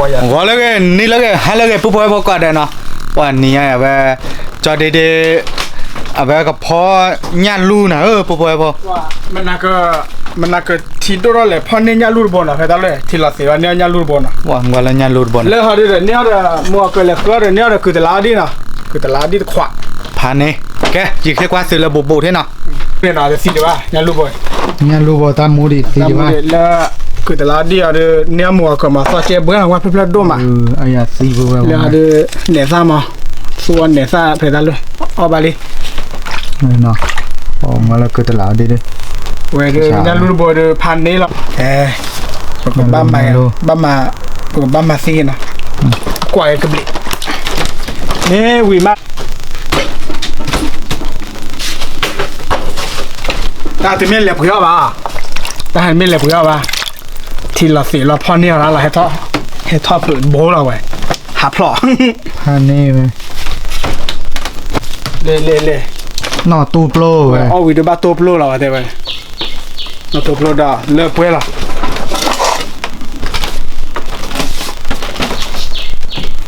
ဂီၤလၢဂ့ၤ နံၤလၢဂ့ၤ ဟါလၢဂ့ၤ ပုၢ်ဖိဝဲၢ်ဖိကိးဂၤဒဲးနီၤ, ပှၤနံၤညါအဝဲ ကၠီဒ့ဒ့ အဝဲကဖီညၣ်လူၢ်နၤဧၢ ပုၢ်ဖိဝဲၢ်ဖိ, မနၤကထံဒိၣ်ထီၣ်လဲၤဖီၣ်န့ၢ်ညၣ်လူၢ်တဘိနီၤ ဖဲတၢ်လၢ ထံလီၤသ့ၣ်ဘၣ်န့ၢ်ညၣ်လူၢ်တဘိနီၤ, လၢဟီဒ်ဒီးန့ၢ်ဟီဒီး မိၢ်အကလဲၤဃုအီၣ်ဒီးန့ၢ်ဟီဒီး ကုၢ်တလးအီဒံၣ်နီၤ, ကုၢ်တလးအီဒံၣ်တခွး, ဖးန့ၣ် ကဲ ယံာ်ချ့ကွၢ်သုးလၢဘူးဘူးထဲနီၤ, သံဒံးဘၣ် ညၣ်လူၢ်ဘိ ညၣ်လူၢ်ဘိတၢ်မူဒံးသံဒံးဘၣ်, လၢ ကုၢ်တလးအီဒံၣ်အီဒီး န့ၢ်အမိၢ်အကမၤသီၣ်ကဲ ဘှဲလီၤဝဲဖျၢၣ်ဖျၢၣ်ဒိၣ်မး, အယၤသံဝဲဝဲ လၢအီဒီး နဲၣ်သၣ်မး, သူအီၣ်နဲၣ်သၣ်ဖဲတၢ်လၢ အီၣ်ဘၣ်လံ မ့ၢ်လၢကုၢ်တလးအီဒံၣ်ဒံး, ဝဲဒၣ်ညၣ်လူၢ်တဘိဒီးဖးန့ၣ်လီၤ, ပကဘၣ်မၤ ပကဘၣ်မၤသံနီၤ, ကွၢ်ကဘျံး မ့ၢ်ဝံၤမး တၢ်တမ့ၢ်လဲၤပှ့ၤအီၣ်ဘၣ်, တၢ်တမ့ၢ်လဲၤပှ့ၤအီၣ်ဘၣ်, ထံလီၤသ့ၣ်လီၤဖီၣ်န့ၢ်အီၤလီၤ, ဟဲထီၣ်ဖုးတဘိလီၤဝဲ, ဟးဖျိး ဖးန့ၢ်ဝဲ, လဲၤလဲၤလဲၤ, နီၢ်တူၢ်ပျိဝဲ, အီၣ်ဝံၤဒီးဘၣ်တူၢ်ပျိလီၤဝဲတဲဝဲ, နီၢ်တူၢ်ပျိဒီးလၢပှဲၤလီၤ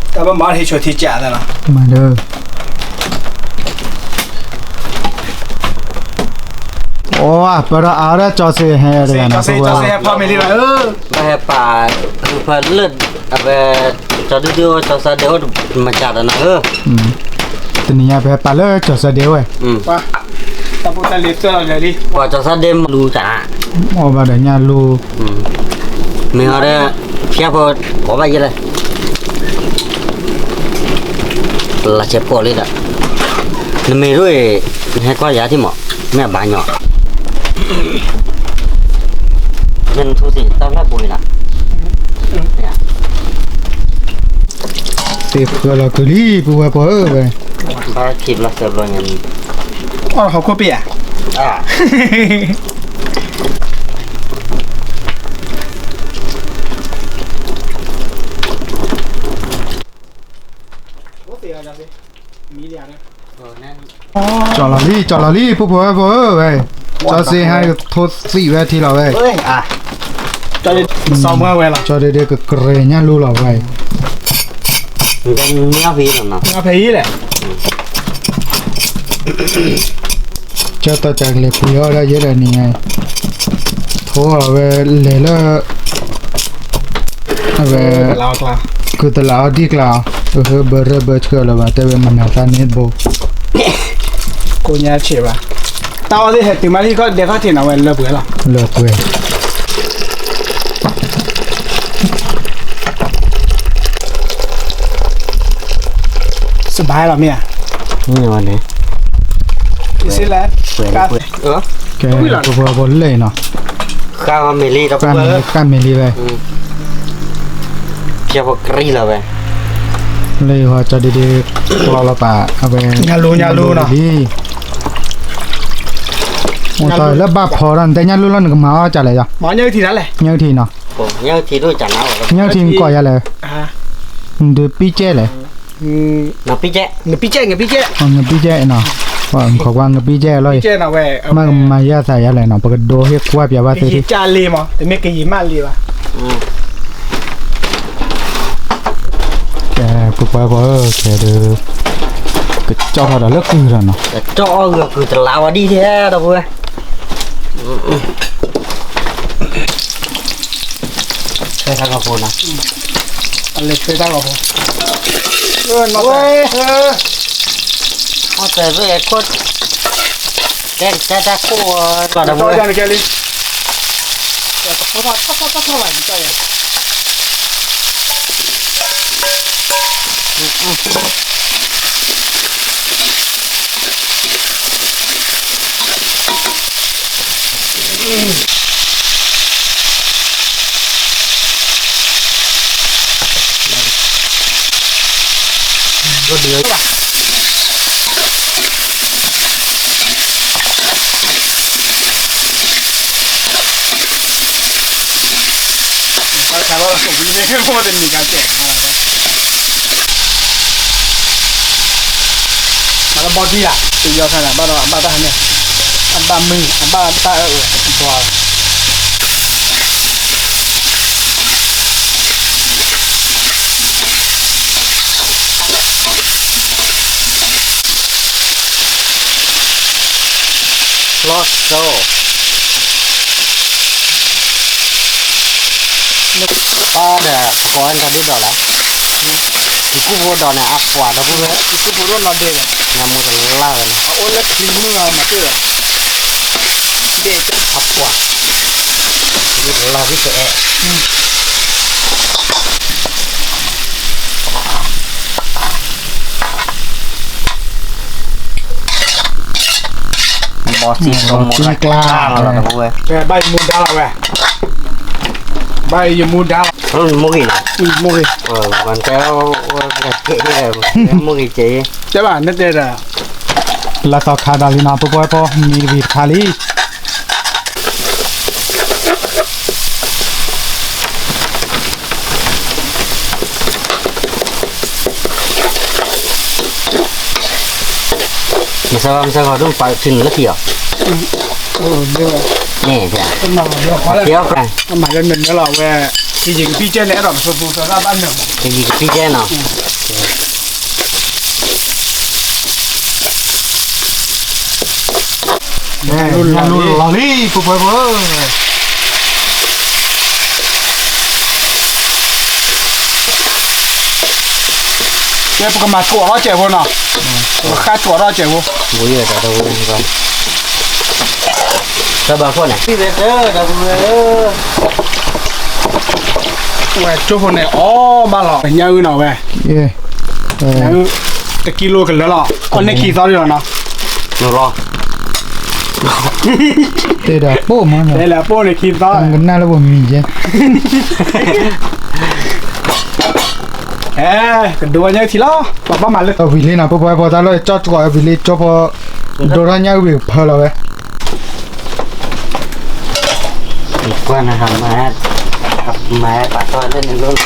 တၢ်ဘၣ်မၤဟ့ၣ်ဆိထံကးသးလီၤ, မၤဒီး အိၣ် ပၢၢ်ဒီးအါဒီးကၠီစ့ဟဲဒီး ကၠီစ့ဟဲဖီမ့ၤလံလီၤ, ဘၣ်ဟဲပာ် ဖၢလၢ အဝဲ ကၠီဒုဒုအိၣ် ကၠီစၢ်ဒ့အိၣ် မၤကးဒီးနၤဧၢ, တနံၤညါပဟဲပာ်လၢကၠီစၢ်ဒ့ဝဲ, တၢ်ဖိတၢ်လံၤသၢလီၤလံ, ပှၤကၠီစၢ်ဒ့မၤလူၤကး အိၣ်ဘၣ်ဒီးညၣ်လူၢ်, မ့ၢ်ဟီဒီး ဖျါဖိ ကိးဘၣ်ယဲလဲၣ် လၢဆဲးပိာ်လံဒီး, နမ့ၢ်ဒိၣ်အံၤ နဟဲကွၢ်ယၤထံၣ်မး, မ့ၢ်အဘၣ်ညီ, မ့ၢ်နထူသ့ၣ်တၢ်ဖျၢၣ်ပူၤလံနီၤ, သ့ၣ်ဖှၢလီၤကုလံ ပုၢ်ဝဲၢ်ပှၤဧၢဝဲ, ဘၣ်ခံဘျီသၢဘျီညါ, အီၣ်ဟီၣ်ခိၣ်ပ့ၢ်ဧါ, ကၠီလီၤလံ ကၠီလီၤလံ ပုၢ်ဖိဝဲၢ်ဖိဧၢဝဲ, ကၠီစ့ဟဲကထိသံၣ်ဝဲထံလီၤဝဲ, ကၠီဒ့ဒ့ကကြဲးညၣ်လူၢ်လီၤဝဲ, ဖဲအံၤလဲၣ်, ကၠီတီၢ်ကၢ်ကလဲၤပှ့ၤအီၣ်ဒၣ်ယဲဒီးနံၤညါ, ထိအီၣ်ဝဲလဲၤလၢ အဝဲ ကုၢ်တလးအီဒံၣ်ကျါ, အဟၢဘၢရၢဘၢဆှၢလၢၤဘၣ် တဲဝဲမနၤသးန့ၣ်တဘိ, ကိညါဆံးဘၣ်, တၢ်အီၣ်သ့ၣ်ဟဲတုၤမးလံ ကီၢ်ဒဲးခီၣ်ထံးနီၤဝဲလၢပှဲၤလီၤ, လၢပှဲၤ စဘၣ်လီၤမ့ၢ်ဧါ, မ့ၢ်ဝဲန့ၣ်, ကဲ ပှၤပှၤလဲၣ်နီၤ, ဃၣ်မ့ၤလံ ဃၣ်မ့ၤလံဝဲ, ဖျါဖိကရံၣ်လီၤဝဲ, လၢယဟီကၠီဒ့ဒ့ ကျီလီၤပာ် အဝဲ ညၣ်လူၢ် ညၣ်လူၢ်နီၤ, အိၣ်တၢ်လၢဘၣ်ဖီဒီး နတဲညၣ်လူၢ်လီၤ နကမၤအီၣ်ကလဲၣ်ယီၤ, ညၣ်ထံနီၤ, ညၣ်ထံနီၤ, ညၣ်ထံနကိးယၤလဲၣ်, နဒုးပံကဲလဲၣ် ငပံကဲ, ငပံကဲနီၤ, ခိးကွၢ်ငပံကဲလီၤ, မ့ၢ်ကမၤယၤသးယၤလဲၣ်နီၤ, ပကဒိဟ့ၣ်ကွၢ်ပျးဘၣ်သ့ၣ်, ကယံာ်မးလံဘၣ်, ကဲ ပှၤပှၤပှၤဧၢ ခဲဒုး ကကၠီၣ်ထီၣ်ဒီးလၢကုၢ်ဒီးနီၤ, ကကၠီၣ်အီၣ်ဂၢၢ်ကုၢ်တလးဝဲဒ်ထဲဒီပုၢ်ဝဲၢ် ဆဲးတၢ်ကီၢ်ဖိနီၤ, အလဲၤဆဲးတၢ်ကီၢ်ဖိ, အီၣ်တဲာ်ဝဲခိၣ်, ကဲကဆဲးတၢ်ခိၣ်ဝဲ လီၤဒီပုၢ်ဝဲၢ်, တၢ်တဖိထီၣ်ထီၣ်ထီၣ်ထီၣ်ဘၣ် ယကၠီၣ်ယၤ မၤလၢဘီဒံဧါ, တယီၤခါန့ၣ် ဘၣ်ဒီးအဘၣ်တၢ်ဟဲန့ၣ်, အဘၣ်မုၢ် အဘၣ်တၢ်အၢၣ်အၢၣ်ဘီဧါ. လီၤစိ ပာ်ဒီး ပကိးဝဲတၢ်ဒ်ဒီးလဲၣ်, ကူၣ်ဖိဒီးန့ၣ်အပှၤဒီပုၢ်ဝဲၢ်, ကူၣ်ဖိဒီးလီၤဒဲးဒီး နမူတလါဒီး အအိၣ်လၢချံမုၢ်ဂၤမၤတၢ်ဒီး အပှၤ လီၤဒ်တအဲၣ် ဘီစံၣ်ကျါလီၤဒီပုၢ်ဝဲၢ်, ဘၣ်ယမူဒါလီၤဝဲ, ဘၣ်ယမူဒါလီၤ, မိၢ်ဂ့ၤနီၤ, မိၢ်ဂ့ၤ, မိၢ်ဂ့ၤက့, တဲဘၣ်နတဲဒီး လၢသီခါဒီးလံနီၤ ပုၢ်ဖိဝဲၢ်ဖိ မံတဘ့ၣ်တခါလံ. မဆါမဆါဂီၤဒိၣ်ပာ်ထံနုာ်လၢခံအီၤ, န့ၣ်, မၤလၢနနၢလီၤဝဲ, ယကပံကဲန့ၣ် အဲၣ်ဒိးပသူပူၤသရၣ်ဘၣ်နၢၤ, ယကပံကဲနီၤ. ညၣ်လူၤလီၤလံ ပုၢ်ဖိဝဲၢ်ဖိဧၢ, ကဲပကမၤကိးထီၣ်စဲးဖိနီၤ, ပကဃၣ်ကိးထီၣ်စဲးဖိ, တၢ်ဘၣ်ဖီၣ်န့ၣ် ဝဲကၠိဖိန့ၣ် အီၣ်ဘၣ်လီၤ ညၣ်အုၣ်နီၤဝဲ, တကံလိကလၢာ်လီၤ အီၣ်န့ၢ်ခံသီဒံးလီၤနီၤ, တဲဒီးပိၢ်မး, တဲလၢပိၢ်န့ၣ်ခံသီ, ကနၣ်လၢပှၤမံၤယဲ, ကဒိးညၣ်အုၣ်ထံလီၤ, ပဘၣ်မၤလၢ အဝံၤလံနီၤ ပုၢ်ဖိဝဲၢ်ဖိ တၢ်လီၢ်ကၠီၣ်တကိးအဝံၤလံ ကၠိဖိ, ဒိးထီၣ်ညၣ်အုၣ်ဝံၤကဖၢလီၤဝဲ ကွၢ်နၤ, မၤပာ်တီၢ်လၢနလိၤ,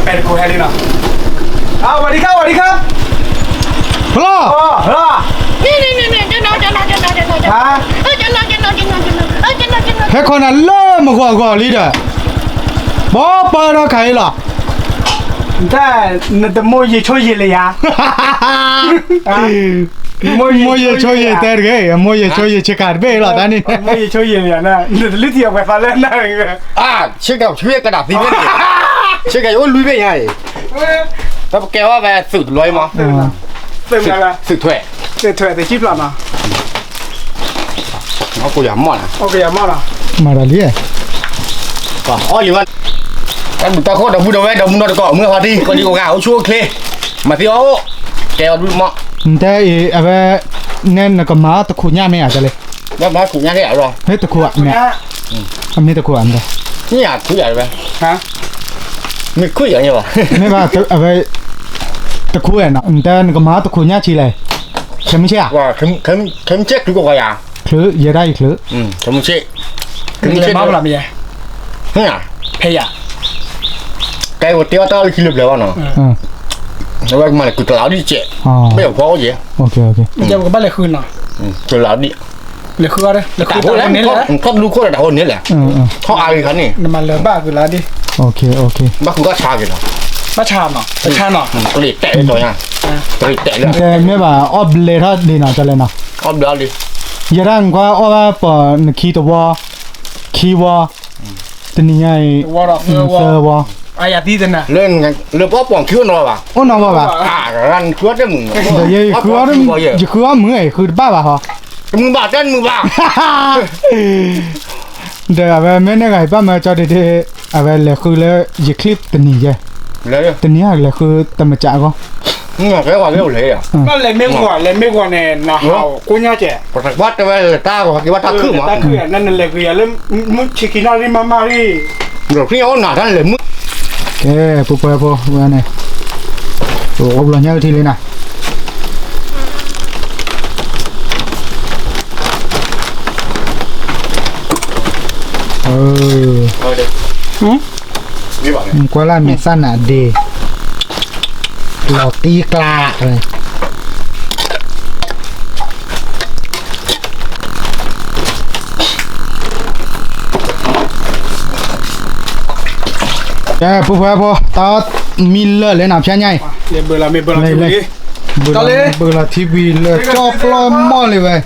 ပဲတကိးဟဲလံနီၤ, ဝၤဒံခါ ဝၤဒံခါ, ဖျီၣ်, ဟဲခီနၤလၢမုၢ်ဂီၤဂီၤလံဒီး, ဘီပၢထီၣ်ခါအံၤလီၤ, တၢ်, နတမိၢ်ယ့ၤဆိယ့ၤလၢယၤ, မိၢ်ယ့ၤဆိယ့ၤတဲတဂ့ၤ, မိၢ်ယ့ၤဆိယ့ၤဆ့ကၤတဘ့ၣ်လီၤ တၢ်န့ၣ်, မိၢ်ယ့ၤဆိယ့ၤလၢယၤန့ၣ် နတလုၢ်ထံၣ်အဝဲသးလၢနၢ်ဂ့ၤ, ဆ့ကၤဆ့ကၤဒၣ်သံဘ့ၣ်တဂ့ၤ, ဆ့ကၤယအိၣ်လွံၢ်ဘ့ၣ်ညါအံၤ, ဒီးပကဲဝဲသုးတလွဲမး, သုးထွဲ, သုးထွဲ, သုးထွဲ, သုးကံၣ်ဖျၢၣ်နီၤ, အိၣ်ကယၤမီၢ်နီၤ, အိၣ်ကယၤမီၢ်နီၤ, မၤဒီးလံ, အီၣ်လံဝဲ, တၢ်ဘူၣ်တၢ်ခီၣ်ဒီးဘူၣ်ဒီးဝဲဒီးမူနီၢ်တကိး မုၢ်ဟီၣ်ထံ ကီၢ်ဒံကီၢ်ဂၤ အိၣ်ဆူၣ်အိၣ်ချ့, မၤသံအီၣ်အိၣ်, ကဲအီၤဒုမီၢ်, နတဲအံၤ အဝဲ, နဲနကမၤတခိၣ်ညၣ်မ့ၢ်ဧါ တလဲၤ, မၤတခိၣ်ညၣ်န့ၣ်, ဟဲတခိၣ်ဧါ, အမ့ၢ်တခိၣ်ဧါ, မ့ၢ်တခိၣ်ဧါ, မ့ၢ်ခိၣ်ဧါ, မ့ၢ်ဘၣ်, အဝဲ, တခိၣ်ဧါနီၤ နတဲနကမၤတခိၣ်ညၣ်ဆံးလဲၣ်, ခဲမုၢ်ဆ့ၣ်ဧါ, ခဲမုၢ်ဆ့ၣ်ချုးကီးယၤ, ချုးယဲဒၣ်အံၤချုး, ခဲမုၢ်ဆ့ၣ်, ခဲမုၢ်ဆ့ၣ်, ဖဲယၤ, ကဲဝဲတဲအီၣ်တၢ်လၢခံလၢပျၢၤဘၣ်နီၤ, အဝဲကမၤလၢကုၢ်တလးအီၤဒ်စဲး, ဘၣ်ယဖီအီၣ်ယဲ, ကဘၣ်လဲၤဃုနီၤ, တလးအီၤဒ်, လဲၤဃုအီၤ, လဲၤဃုတၢ်န့ၣ်လဲၣ်, ထီၣ်လူခိၣ်ဒီးတၢ်ဟိန့ၣ်လဲၣ်, ထီၣ်အါဂ့ၤခါန့ၣ်, နမၤလၢၤဘၣ်ကုၢ်လးဒ်, ဘၣ်ဃုဘၣ်ဆါက့ၤနီၤ, ဘၣ်ဆါနီၤ, ဘၣ်ဆါနီၤ, တရံးတဲာ်လၢတီၤညါ, တရံးတဲာ်လၢ, နတဲမ့ၢ်ဘၣ်အီၣ်ဘျဲးထီၣ်ဒ်နီၤ တလဲၤနီၤ, အီၣ်ဘျဲးအီၣ်လံ, ယဲဒၣ်နကွၢ်အီၣ်ဘၣ်ပှၤနခံတဝီ, ခံဝီ, တနံၤညါအံၤ, သၢဝီ, လၢပှၤပိာ်ခံအိၣ်နီၢ်ဘၣ်, အိၣ်နီၢ်ဘၣ်ဘၣ်, ဒီးယဃုအီၣ်မုာ်, ယဃုအီၣ်မုာ် ယဃုတဘၣ်ဘၣ်ဟီ, တမုာ်ဘၣ်တမုာ်ဘၣ် ဒီးအဝဲမ့ၢ်နဂၤအံၤဘၣ်မၢကၠီဒ့ဒ့, အဝဲလဲၤဃုလၢယချံၣ်တနံၤယဲ, တနံၤအံၤလဲၤဃုတမစးအဂီၢ်, ဘၣ်လဲၤမ့ၢ်ဂီၤ လဲၤမ့ၢ်ဂီၤန့ၣ် နဟးကိညါကဲ, ပှၤတဲဝဲလၢတၢ်ဂီၤက့ၤဘၣ်တၢ်ခုၣ်မး, နလဲၤဃုယၤလၢ မုၢ်ဆံခံနၣ်ရံၣ်မးမးရံၣ်, ဒီးဖံအိၣ်နၤတၢ်လဲၤမုၢ်, ကဲ ပှၤပှဲၤဖိဝဲန့ၣ်, အိၣ်ဘျီညါအုၣ်ထံလံနၤ ကွၢ်လၢမဲာ်သၣ်နၤဒ့, လီၤတံၢ်ကျါ, ကဲ ပှၤပှဲၤဖိ တၢ်မံလၢာ်လဲၣ်နၤ ဖျါညါအံၤ, လဲၤဘၢလီၤ မ့ၢ်ဘၢလီၤ လဲၤ, လဲၤ, ဘုလီၤထံဝံၤလၢကၠီပျီမီၢ်လံဝဲ.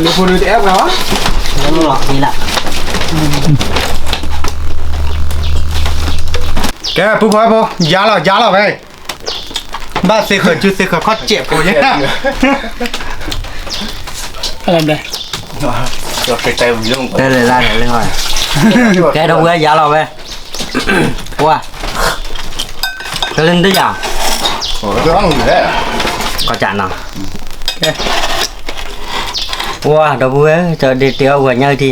လၢဖိဒုတအဲၣ်ပှၤဘၣ်, လၢလီၤလီၤလီၤ, ကဲ ပုၢ်ဖိဝဲၢ်ဖိ ယါလီၤယါလီၤဝဲ, ဘၣ်သ့ဃၢၤစုသ့ဃၢၤခီၣ်စဲးဖိယဲ, တဲလဲၤလၢလဲၤလၢ, ကဲ ဒီပုၢ်ဝဲၢ် ယါလီၤဝဲ, ပှၤ, တလၢနတယၤ, ကီၢ်ကၢ်နီၤ, ပှၤ ဒီပုၢ်ဝဲၢ် ကၠီဒ့တဲအီၣ်ဝဲညၣ်အုၣ်ထံ,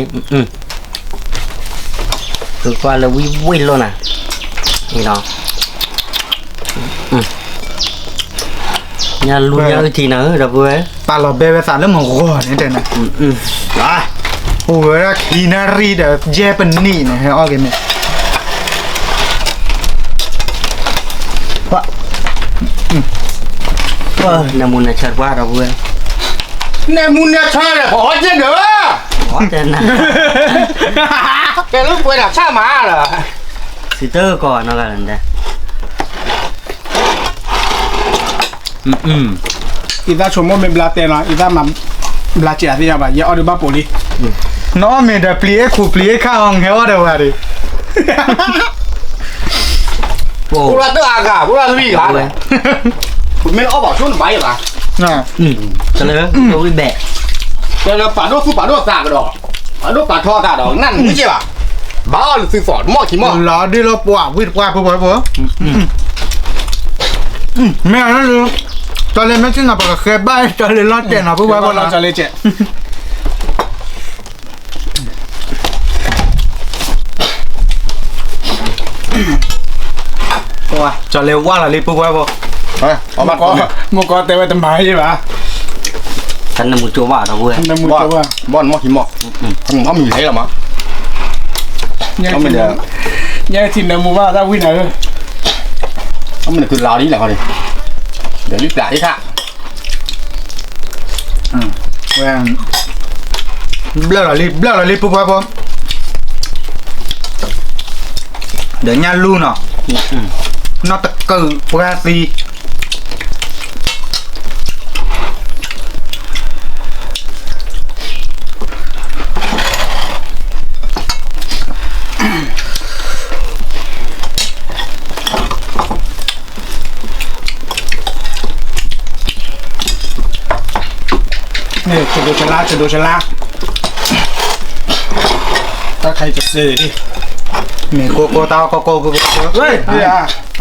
သုကွၢ်လၢဝံၣ်ဝံၣ်လိာ်နၤ, အံၤနီၤ, ညၣ်လူညၣ်အုၣ်ထံနၤဧၢ ဒီပုၢ်ဝဲၢ်, ပာ်လီၤဘဲဝဲသးလၢမုၢ်ဂီၤန့ၣ်တဲနၤ, အိၣ်ဝဲဒၣ်ခံနၣ်ရံၣ်ဒီး ယဲၢ်ပနံၣ်န့ၣ် ဟဲအီၣ်က့ၤန့ၣ် နမူနဆၢတပှၢ် ဒီပုၢ်ဝဲၢ်, နမူနဆၢဒီး ပအီၣ်က့ၤဒီး, တဲနၤ, ကဲလၢပှဲၤတၢ်ဆၣ်မးလီၤ, စံးတကီးနီၤဂၤလၢ်ဒဲး, အံၤသးဆိမိၣ်မ့ၢ်ဘျါတဲနီၤ, အံၤသးမၤဘျါစဲးသ့ၣ်ညါဘၣ်, ယအီၣ်ဒုးဘၣ်ပိာ်လံ, နအီၣ်မ့ၢ်ဒီးပျံၤအ့ၣ်ခူပျံၤအ့ၣ်ခၣ်အီၤ နဟဲအီၣ်ဒီးဝဲဒၣ် အိၣ်လၢတၢ်အဂၤ အိၣ်လၢတမံၤဂၤ, ပမ့ၢ်လၢအီၣ်ဘၣ်ဆိနဘၣ်ယဲဘၣ်, တလၢဝံၣ်ဘဲ, တလၢပာ်ဒိၣ်သူၣ်ပာ်ဒိၣ်သးကဒီး, ပာ်ဒိၣ်ပာ်ထီသးဒီး နၢ်နမုၢ်ယဲဘၣ်, ဘၣ်အီၣ်လၢသုသီၣ် တမီၢ်ခံမီၢ်, လီၤဒုးလီၤပှၤဝံၣ်တပှၢ်ဖိဖိဖိ, မ့ၢ်, ကၠီလ့မ့ၢ်စ့ၢ်နီၤ ပကဃဲဘၣ် ကၠီလ့လီၤတဲာ်နီၤ ဖိဖိဖိလီၤ ကၠီလ့ကဲး ကၠီလ့ဝါလီၤလံ ပုၢ်ဝဲၢ်ဖိ, မ့ၢ်ကီတဲဝဲတမၤယဲဘၣ်, တၢ်နၢမူကၠိဘၣ်ဒီပုၢ်ဝဲၢ်, ဘီၣ်နမီၢ်ခံမီၢ်, အမံၤဟဲလီၤမး, ညၣ်ထံနၢမူဘၣ်တၢ်ဝံၣ်နၤဧၢ, အမံၤနကုလီၤလံလီၤခီန့ၣ်, ဒီးလံပျၢ်အ့ၣ်ခၣ် ဘျၢလီၤလံ ဘျၢလီၤလံ ပုၢ်ဖိဖိ, ဒီးညၣ်လူနီၤ, နီၢ်တကုးပှၤသံ, န့ၣ် ကဒိၣ်ဆလါ ကဒိၣ်ဆလါ, တၢ်ခါအံၤကစၢ်ဒၣ်, မ့ၢ်ကိၢ်ကိၢ်တၢ်အီၣ်ကိၢ်ကိၢ်, ဝ့ၢ်,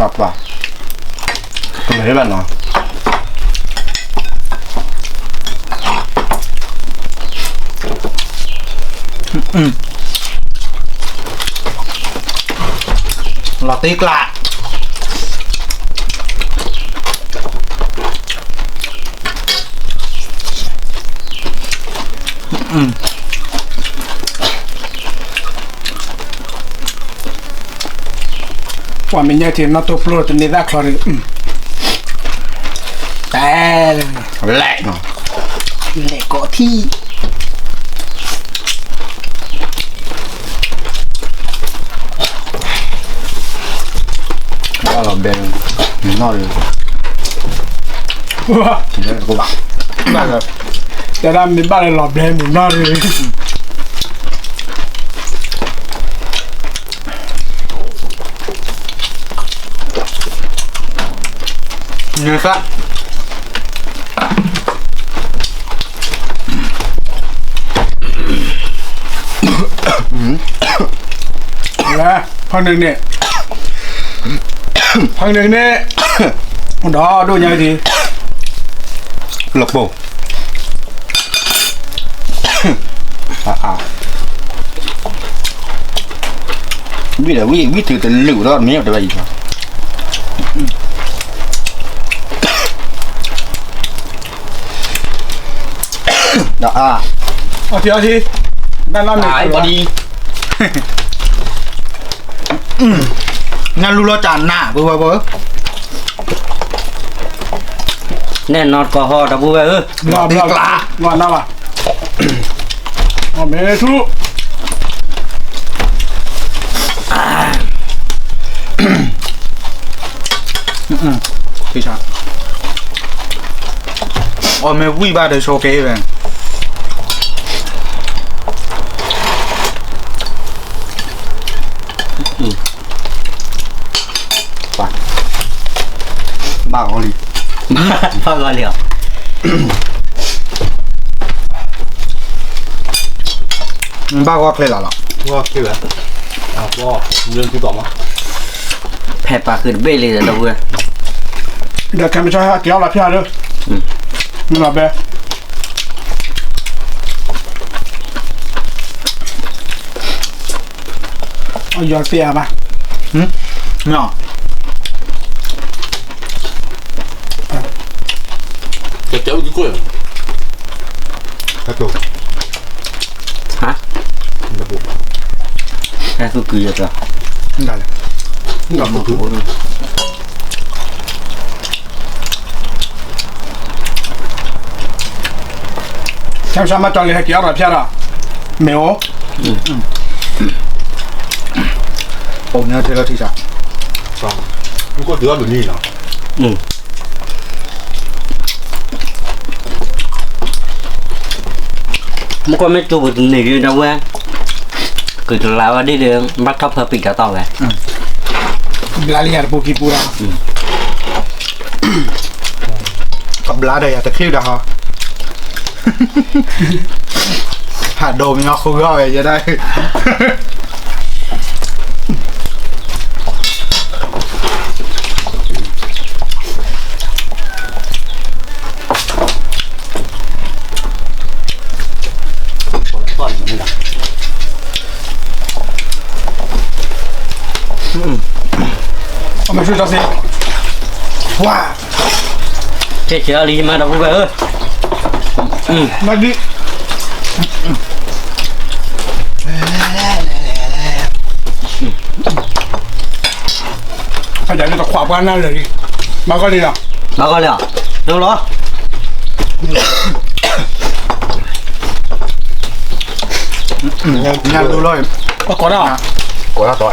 ပှၤ, ကမ့ၢ်ဘၣ်နီၤ လီၤတံၢ်ကျါ, ပှၤမ့ၢ်ညၣ်ထံနီၢ်တိၢ်ပျိၢ်တန့ၢ်သၣ်ချီဒီး, တဲ, လဲၣ်, လဲၣ်ကိးထံၣ် ဘၣ်လီၤဘဲ, မုၢ်နီၢ်ဒီး, ဘၣ်, တဲဒၣ်မ့ၢ်ဘၣ်လၢလီၤဘဲမုၢ်နီၢ်ဒီး, န့ၣ်သၣ် ဖဲန့ၣ်န့ၣ်, ဖဲန့ၣ်န့ၣ်, ဒီးဒိၣ်ညါဒံး, လီၤပှီၢ်, ဝံၣ်ဒီးဝံၣ် ဝံၣ်တုၤတလုာ်ဒီးမ့ၢ်တဲဝဲအံၤ, ဒီးအါ, အီထံအီထံ, ဘၣ်နီၢ်မ့ၢ်ဘၣ်ဒံ, နလူလီၤတၢ်နး ပဝဲပှၤဧၢ, နဲၣ်နီၢ်တကီၢ်ဟီဒီပုၢ်ဝဲၢ်ဧၢ, နဘၣ်, မ့ၢ်ထူ အီၣ်မ့ၢ်ဝံၣ်ဘၣ်ဒီးဆိက့ဝဲ, ဘၣ်ဂီၤလံ, ဘၣ်ဂီၤလံဧါ, ဘၣ်ဂီၤချ့လီၤလီၤ, ဂီၤချ့လီၤ, လၢသုကီၢ်မး, ဖဲပာ်ဃုာ်တဘ့ၣ်လံဒီးဝဲ, ဒီးခဲမုၢ်ဆ့ၣ်ဟဲက့ၤအီၣ်လီၤဖၠၣ်ဒီး, မ့ၢ်လီၤဘဲ အယီၤသ့ၣ်အါဘၣ်, မ့ၢ်, ကဲကဲအိၣ်က့ၤကွၢ်, ဟါ, ဟဲသူၣ်ကုၤယၤ, ဒ်လဲၣ်, ဆၣ်မၤတီၤလံဟဲက့ၤအီၣ်ဒီးဖၠၣ်ဒီး, မ့ၢ်အိၣ်, အိၣ်န့ၣ်ထဲလီၤထံဆၣ်, ကီၢ်တုၤအီၣ်ဘၣ်န့ၣ်လီၤ, မ့ၢ်ကွၢ်မ့ၢ်ကၠိပူၤတန့ၢ်ဒီးဝဲ, ကတလးဝဲဒ်ဒီး ဘၣ်ထီၣ်ဖၢပံာ်တၢ်တီၢ်ဝဲ, ဘျါလံယၤတပူၤခံပူၤဒီး, ကဘျါဒီးယၤတချ့ဒီးဟီ, ဟးဒိးမညီဃုဂီၢ်ဝဲယဲဒၣ် အမ့ၢ်ဆူၣ်စီဆ့, ဝါ, ကဲကဲအီၤလံမၤဒီပုၢ်ဝဲၢ်ဧၢ, မၤဒံး အတခွးပှၢ်နၢ်လၢာ်လံ, မၤကီၢ်လံလီၤ, မၤကီၢ်လံလီၤ, ဒိလီၤ, ညၣ်လူလီၤ, ကိးဒၣ်, ကိးဒၣ်တီ,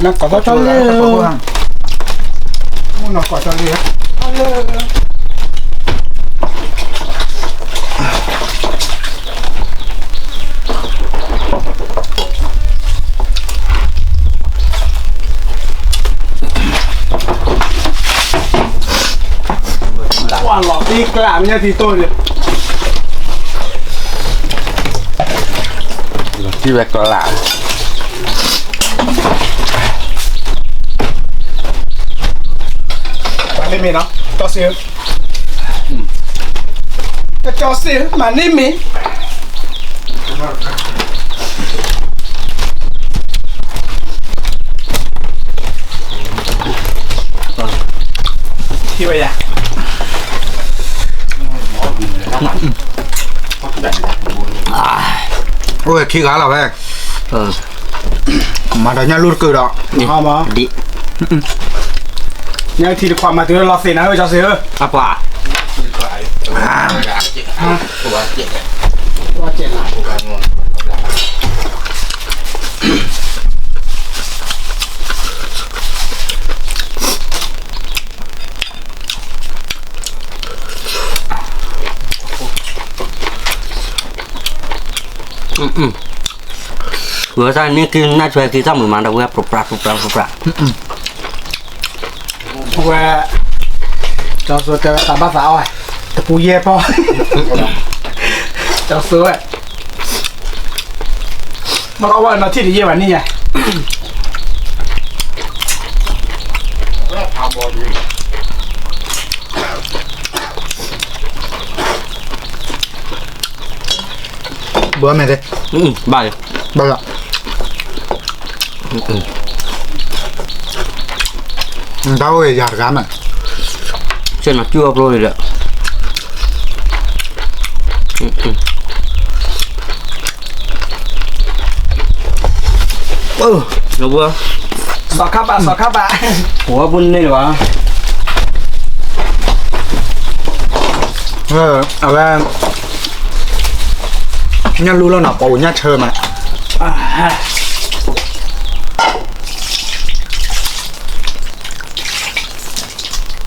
နကိးထီၣ်လၢ, မ့ၢ်နကိးထီၣ်လၢ ကွၢ်လီၤသံကျးမ့ၢ်ညါတံၤတိၢ်န့ၣ်, လီၤတံၢ်ဝဲကျး, မၤန့ၢ်မ့ၢ်နီၤ, ကၠီစ့ဧၢ, ကၠီစ့ဧၢ မၤန့ၢ်မ့ၢ် ထံၣ်ဝဲယၤ, အိၣ်ဝဲခံဂၤလီၤဝဲ, မၤဒီးညၣ်လူၢ်တကုာ်ဒီး, ညၣ်ထံတခွးမၤတုၤလီၤသ့ၣ်နၤဧၢ ကၠီစ့ဧၢ, အပှၤ, ဝဲတၢ်န့ၣ်က့ၤနၢ်ထွဲက့ၤတၢ်မုာ်မးဒီးဝဲ ပြပြပြပြပြပြ, ဝဲ, ကၠီစိတဲဝဲသးဘၣ်သးအီၣ်, တပူၤယဲၢ်ပီၢ်, ကၠီစိဝဲ, ဘၣ်ကီဝဲနီၤထံၣ်တယဲၢ်ဘၣ်န့ၣ်ယါ ဘၣ်မ့ၢ်သ့, ဘၣ်လီၤ, တၢ်အိၣ်ဝဲယၤတဂၤမး, ဆ့ၣ်နီၤကၠူအဖျိလံဒီး, စီၤခါဘၣ် စီၤခါဘၣ်, ပဝဲပူၤန့ၣ်လၢၤဘၣ်, အဝဲ ညၣ်လူလီၤနီၤ ပှၤအိၣ်ညၣ်ဆၢမး,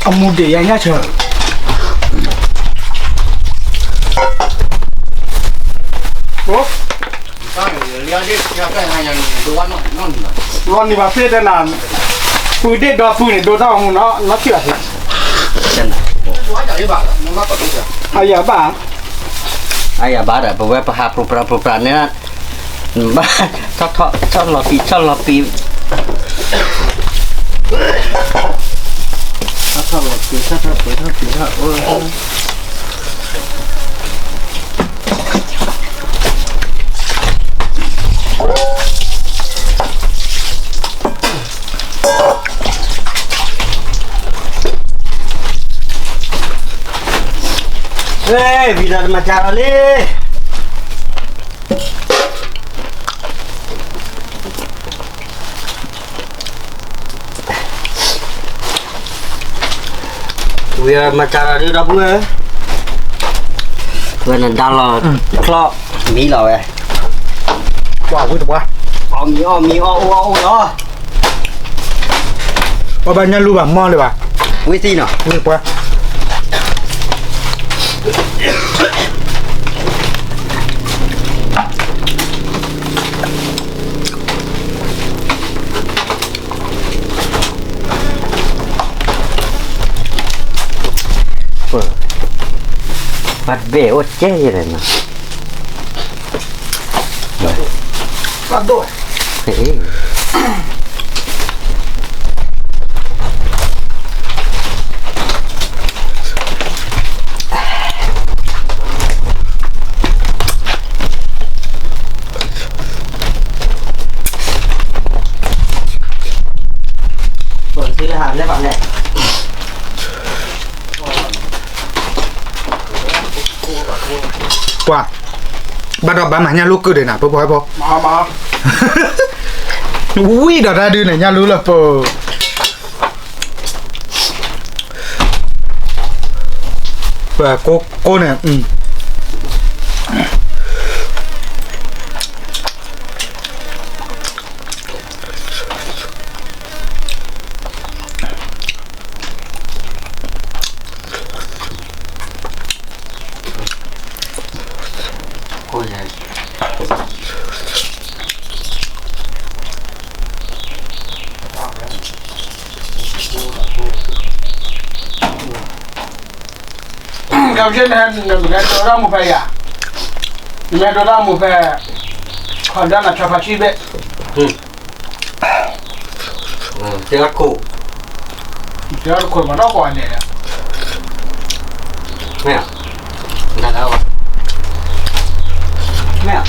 အမူဒံးယၤညၣ်ဆၢ, လီၤနံၤဘၣ်ဖဲတဲနၤ, ပုၢ်ဒ့ၣ်ဒီပုၢ်န့ၣ် ဒိတၢ်ဂီၤမူနီၤ လီၤထံၣ်ဘၣ်ဖဲ, အယၤဘၣ်, အယၤဘၣ်ဒီး ပဝဲပဟးပြိပြပြပြန့ၣ်, ဘၣ်, ဆီၣ်လီၤပံာ် ဆီၣ်လီၤပံာ်, ဆီၣ်လီၤပံာ် ဆီၣ်ထီၣ်ပှဲၤထီၣ်ပံာ်ထီၣ်, ဝံၤဒီးတမၤစၢၤလီၤလံ. ဝံၤမၤစၢၤဒီးဒုဒီပုၢ်ဝဲၢ်, ဝဲနဒါလီၤချီၣ်မံလီၤဝဲ, အီၣ်မံအီၣ်မံအီၣ်အိၣ်အီၣ်အိၣ်လီၤ, အီၣ်ဘၣ်ညၣ်လူဘၣ်မီၢ်လၢၤဘၣ်, ဝံၤသံနီၤ, ဝံၤပှၤ ဘၣ်ဘ့ၣ်အိၣ်ကဲယဲၢ်လဲၣ်နီၤ, ဘၣ်ဒိၣ်, ပှၤ, ဘၣ်ဒီးဘၣ်မၤညၣ်လူကုၢ်ဒံးနၤ ပှၤပှၤပှၤ, ဝံၤဒီးတၢ်ဒုန့ၣ် ညၣ်လူလၢပ ပကိးကိးန့ၣ်, ကဲ, နမ့ၢ်ဟဲဒိးတၢ်မူဖဲယၤ, နမ့ၢ်ဟဲဒိးတၢ်မူဖဲ, ခီဒၣ်နၤ ဆၢဖးဆံဘ့ၣ်, တဲခိၣ်, တဲခိၣ်မၤနီၢ်ကီၢ်န့ၣ်, မ့ၢ်, မ့ၢ်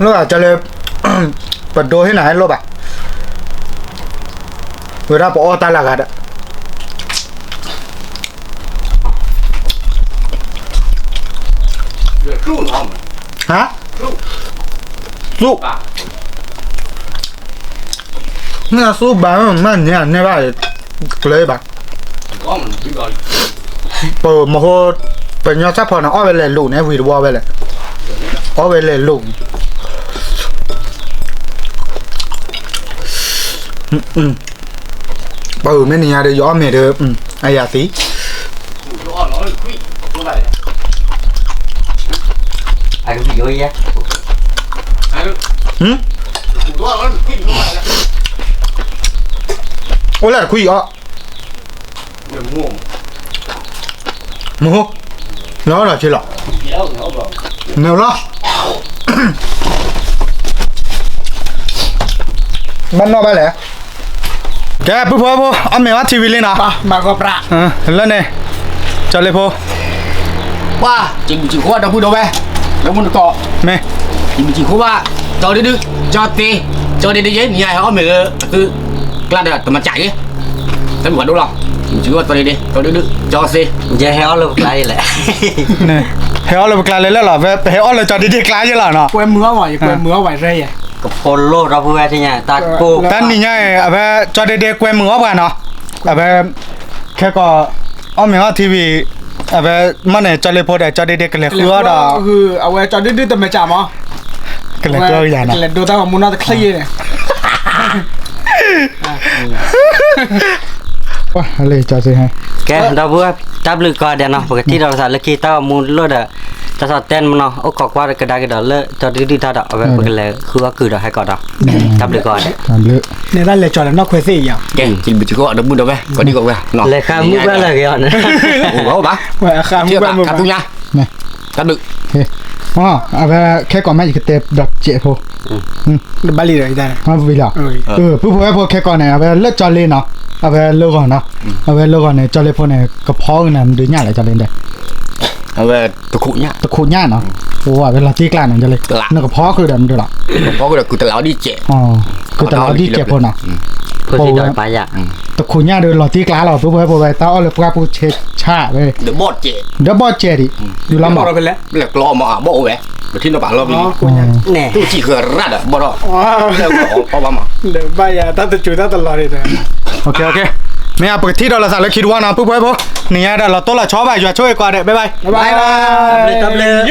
လၢကလၢ ပဒိဟ့ၣ်နၤဟဲလိၣ်ဘၣ်, ဝဲဒၣ်ပအီၣ်တၢ်လၢဂၤဒီး ဟါ, သူၣ်, နသူၣ်ဘၣ်မးန့ၣ် နဲဘၣ်, ကျဲဘၣ်, ပမဟိ, ပညီစၢ်ဖီန့ၣ် အီၣ်ဝဲလဲၤလိာ်န့ၣ် ဝံၤတဝီဝဲလဲၣ်, အီၣ်ဝဲလဲၤလိာ်န့ၣ်, ပမ့ၢ်နံၤညါဒီး ယအီၣ်မ့ၤဒီး အယၤသံ, အကဘံယိယဲ, အိၣ်လၢတခွံအီၣ်, မဟိ, လီၤလီၤဆ့လီၤ, မ့ၢ်လီၤ. ဘၣ်နီၣ်ဘၣ်လဲၣ်. ကဲ ပုၢ်ဖိဝဲၢ်ဖိ အီၣ်မ့ၤအီထံဝံၤလံနီၤ. မၤကီးပြး. လၢန့ၣ် ကၠီလ့ဖိ ပှၤ စံးဘျုးစံးဖှိၣ်ဒီပုၢ်ဒီဝဲၢ် လၢမုၢ်နကီး မ့ၢ် စံးဘျုးစံးဖှိၣ်ဘၣ် ကၠီဒုဒု ကၠီသ့ ကၠီဒ့ဒ့ယဲ နံၤညါဟဲအီၣ်မ့ၤလၢအသုကျါဒီးတမၤစၢ်ယဲ တမုာ်ဘၣ်ဒိၣ်လီၤ. စံးဘျုးစံးဖှိၣ်ကၠီဒ့ဒ့ ကၠီသ့ ယဲဟဲအီၣ်လၢပကျါယဲလဲၣ်. ဟဲအီၣ်လၢပကျါလဲၣ်လဲၣ်လီၤ. ပဟဲအီၣ်လၢကၠီဒ့ဒ့ကျါယဲလီၤနီၤ. ကွဲမုာ်အီၣ်ဝဲ ယကွဲမုာ်အီၣ်ဝဲရဲယဲ ကဖိလိၣ်ဒီပုၢ်ဝဲၢ်ထံၣ်ညါ တၢ်ကိၢ် တၢ်နံၤညါအံၤ အဝဲကၠီဒ့ဒ့ကွဲမုာ်အီၣ်ပှၤနီၤ. အဝဲ ခဲကီး အီၣ်မ့ၤအီထံဝံၤ အဝဲ မ့ၢ်န့ၣ် ကၠီလ့ဖိဒီး ကၠီဒ့ဒ့ကလဲၤဃုအီၣ်ဒီး အဝဲကၠီဒုဒုတမၤစၢ်မး ကလဲၤဃုအီၣ်ယၤနီၤ ကလဲၤဒိတၢ်ဂီၤမူနီၢ်တချံယဲန့ၣ် လၢကၠီစ့ ကဲ ဒီပုၢ်ဝဲၢ် တၢ်ဘျုးကိးဂၤဒဲးနီၤ ပကထံၣ်ဒီးသးလၢခံတၢ်ဂီၤမူလိၣ်ဒီး တၢ်ဆီၣ်တဲနမနီၤ အိၣ်ခိးကွၢ်ကဒါက့ၤဒီးလၢကၠီဒုဒုတၢ်ဒီး အဝဲပကလဲၤဃုအီၣ်ကုာ်ဒီးဟဲကီးဒီး တၢ်ဘျုးကိးဂၤဒဲး န့ၣ်တၢ်လဲၤကၠီလၢနီၢ်ခွဲးသ့ၣ်အံၤယၤ ကဲ စံးဘျုးစံးဖှိၣ်ဒီပုၢ်ဒီဝဲၢ် ကိးဒံကိးဝဲၢ် လဲၤဃုမုၢ်ဘၣ်လၢအဂ့ၤအီၤန့ၣ် ခါသူညါ တၢ်ဘျုး အဝဲခဲကီးမး ယကတဲဒီးစဲးဖိ ဘၣ်လံဒီး ဝံၤလီၤ ပုၢ်ဖိဝဲၢ်ဖိခဲကီးန့ၣ် အဝဲလၢကၠီလ့နီၤ အဝဲလၢဂီၤနီၤ အဝဲလၢဂီၤန့ၣ် ကၠီလ့ဖိန့ၣ် ကဖီကနၤမဒုးညၣ်လဲၣ် ကၠီလ့ဒဲး အဝဲ တခိးညၣ်နီၤ အဝဲလီၤတံၢ်ကျါန့ၣ် ကၠီလ့ နကဖီဃုာ်ဒီးမဒုးလီၤ ကုတလီၤအီၣ်ဒံးစဲး ကုတလီၤအီၣ်ဒံးစဲးဖိနီၤ တခိးညၣ်ဒီးလီၤတံၢ်ကျါလီၤ ပုၢ်ဖိဝဲၢ်ဖိဝဲ တၢ်အီၣ်လၢပှၢ်ပူၤဆဲးဆၣ်ဝဲ ဒီးဘီၣ်စဲးဒံး တုၤလီၤမး လၢကျီအီၣ်မးအဘီၣ်အိၣ်ဝဲ ပထံၣ်နီၤပာ်လီၤပလံ သူၣ်စံၣ်ဃၢၤရၣ်ဒီးဘီၣ်ထီၣ် လၢအီၣ်ဘၣ်မး ဒီးဘၣ်ယၤတၢ်တစူၤတၢ်တလီၤန့ၣ် မ့ၢ်ပကထံၣ်ဒီးလီၤသးလၢခံတဝီနီၤ ပုၢ်ဖိဝဲၢ်ဖိ နံၤညါဒီးလီၤတိၢ်လီၤဆီဘၣ် ယွၤဆိၣ်ဂ့ၤကိးဂၤဒဲး bye bye တၢ်ဘျုး